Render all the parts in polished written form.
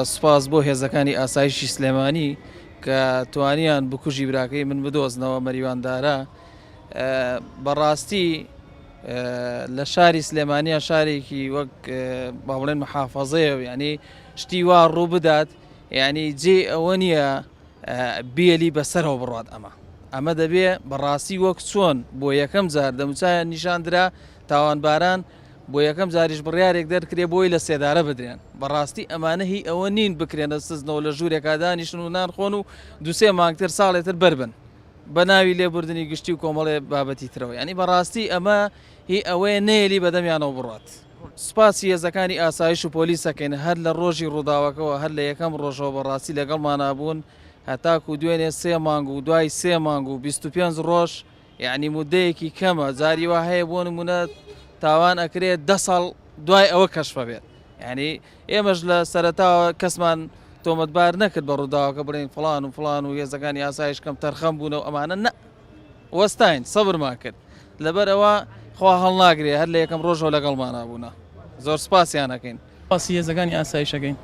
سوپاس بۆ هێزەکانی ئاسایشی سلێمانی کە توانیان بکوژی براکەی من بدۆزنەوە مەریوان دارا بەڕاستی لە شاری سلێمانیا شارێکی وەک با بڵێن محافەزەیە و ینی شتی وا ڕوو بدات یعنی جێ ئەوە نییە بێلی بەسەرەوە بڕات ئەمە ئەمە دەبێ بەڕاستی وەک چۆن بۆ یەکەم جار دەموچایان نیشاندرا تاوانباران بۆ یەکەم جاریش بڕیارێک دەرکرێ بۆی لە سێدارە بدرێن. بەڕاستی ئەمانە هی ئەوە نین بکرێنە سزنەوە لە ژوورێکا دانیشن و نان خۆن و دوسێ مانگتر ساڵێتر بەر بن بە ناوی لێبوردنی گشتی و کۆمەڵێ بابەتی ترەوە یانی بەڕاستی ئەمە هی ئەوەیە نەیەلی بەدەمیانەوە بڕات. سوپاسی هێزەکانی ئاسایش و پۆلیس ئەکەین هەر لە ڕۆژی ڕووداوەکەوە هەر لە یەکەم ڕۆژەوە بەڕاستی لەگەڵمانا بوون هەتاکو دوێنێ سێ مانگ و دوای سێ مانگ و 25 ڕۆژ یەعنی مودەیەکی کەمە جاری وا هەیە بۆ نمونە تاوان ئەکرێت دە ساڵ دوای ئەوە کەشفە بێت یعنی ئێمەش لە سەرەتاوە کەسمان تۆمەتبار نەکرد بە ڕووداوەکە بڵێن فلان و فلان و هێزەکانی ئاسایش کەم تەرخەم بوون و ئەمانە نە وەستاین سەبرمان کرد لەبەر ئەوە خوا هەڵناگرێ هەر لە یەکەم ڕۆژەوە لەگەڵمانا بوونە زۆر سپاسیان ئەکەین. سپاسی هێزەکانی ئاسایش ئەکەین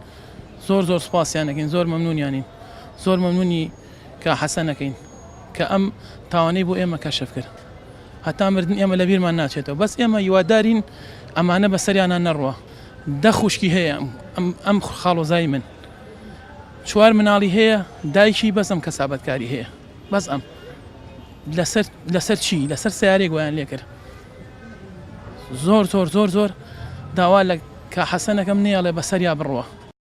زۆر زۆر سپاسیان ئەکەین زۆر مەمنونیانین زۆر مەمنونی کا حەسەن ئەکەین کە ئەم تاوانەی بۆ ئێمە کەشف کرد هەتا مردن ئێمە لە بیرمان ناچێتەوە بەس ئێمە هیوادارین ئەمانە بەسەریانان نەڕوە دە خوشکی هەیە ئەم ئەم خاڵۆزای من چوار مناڵی هەیە دایکی بەس ئەم کەسابەتکاری هەیە بەس ئەم لەسەر لەسەر چی لەسەر سیارێک ویان لێکرد زۆر زۆر زۆر زۆر داوا لە کا حەسەنەکەم نەیەڵێ بەسەریا بڕوا.